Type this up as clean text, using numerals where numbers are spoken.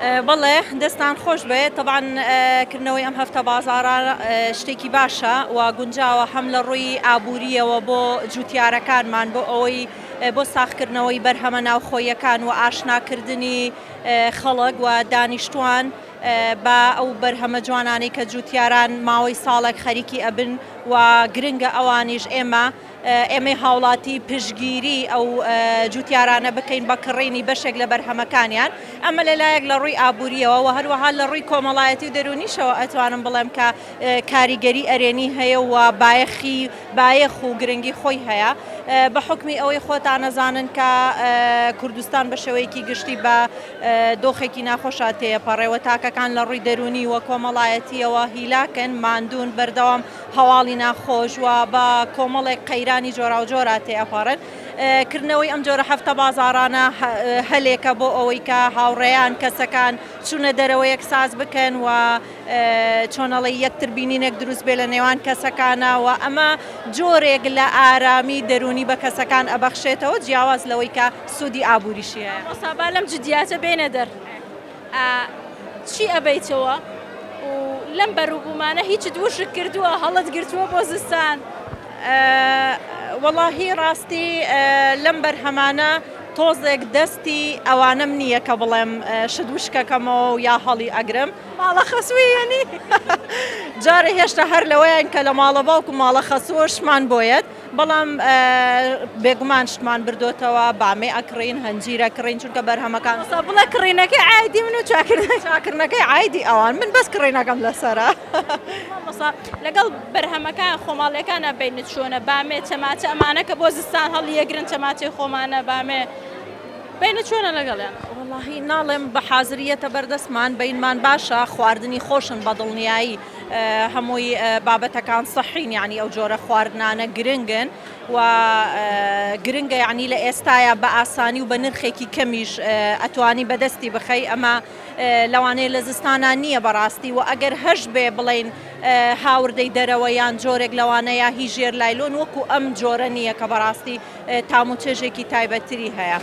بەڵێ دەستان خۆش بێ تەبعەن کردنەوەی ئەم هەفتە بازاڕە شتێکی باشە و گونجاوە هەم لە ڕووی ئابووریەوە بۆ جوتیارەکانمان بۆ ئەوەی بۆ ساغکردنەوەی بەرهەمە ناوخۆیەکان و ئاشناکردنی خەڵک و دانیشتوان بە ئەو بەرهەمە جوانانەی کە جوتیاران ماوەی ساڵێک خەریکی ئەبن و گرنگە ئەوانیش ئێمە ئێمەی هاوڵاتی پشتگیری ئەو جوتیارانە بکەین بە کڕینی بەشێک لە بەرهەمەکانیان، ئەمە لەلایەک لە ڕووی ئابوورییەوە و هەروەها لە ڕووی کۆمەڵایەتی و دەروونیشەوە ئەتوانم بڵێم کە کاریگەری ئەرێنی هەیە و بایەخی بایەخ و گرنگی خۆی هەیە بە حوکمی ئەوەی خۆتان ئەزانن کە کوردستان بە شێوەیەکی گشتی بە دۆخێکی ناخۆشا تێیەپەڕێ و تاکەکان لە ڕووی دەروونی و کۆمەڵایەتییەوە هیلاکن، ماندوون، بەردەوام هەواڵی ناخۆش و بە کۆمەڵێک قەیرانی جۆراوجۆرا تێئەپەڕن. کردنەوەی ئەم جۆرە هەفتە بازاڕانە هەلێکە بۆ ئەوەی کە هاوڕێیان، کەسەکان چوونە دەرەوەیەک ساز بکەن و چۆنەڵێی یەکتر بینینێک دروست بێ لە نێوان کەسەکانا و ئەمە جۆرێک لە ئارامی دەروونی بە کەسەکان ئەبەخشێتەوە جیاواز لەوەی کە سوودی ئابووریشی هەیە. مامۆستا با لەم جدیاتە بێینە دەر. چی ئەبەیتەوە و لەم بەروبوومانە هیچت وشک کردووە هەڵت گرتووە بۆ زستان؟ وەڵاهی ڕاستی لەم بەرهەمانە تۆزێک دەستی ئەوانەم نییە کە بڵێم شت وشکەکەمەوە و یا هەڵی ئەگرم ماڵە خەسووی یەنی جارێ هێشتا هەر لەوەیان کە لە ماڵە باوکم ماڵە خەسووە شمان بۆیەت بەڵام بێگومان شتمان بردۆتەوە، بامێ ئەکڕین، هەنجیر ئەکڕین، چونکە بەرهەمەکان. مامۆستا بڵێ کڕینەکەی عایدی من و چاکردنەکەی. چاکردنەکەی عایدی ئەوان، من بەس کڕینەکەم لەسەرە. مامۆستا لەگەڵ بەرهەمەکان خۆماڵیەکانا بەینت چۆنە، بامێ، چەماچە ئەمانە کە بۆ زستان هەڵیەگرن چەماچەی خۆمانە، بامێ، بەینت چۆنە لەگەڵیان؟ وەڵاهی ناڵێم بە حازریەتە بەردەستمان، بەینمان باشە، خواردنی خۆشن بەدڵنیایی. هەمووی بابەتەکان سەحین یانی ئەو جۆرە خواردنانە گرنگن و گرنگە یانی لە ئێستایا بە ئاسانی و بە نرخێکی کەمیش ئەتوانی بەدەستی بخەی ئەمە لەوانەیە لە زستانا نییە بەڕاستی و ئەگەر هەش بێ بڵین هاوردەی دەرەوە یان جۆرێک لەوانەیە هی ژێر لایلۆن وەکو ئەم جۆرە نییە کە بەڕاستی تام و چێژێکی تایبەتتری هەیە.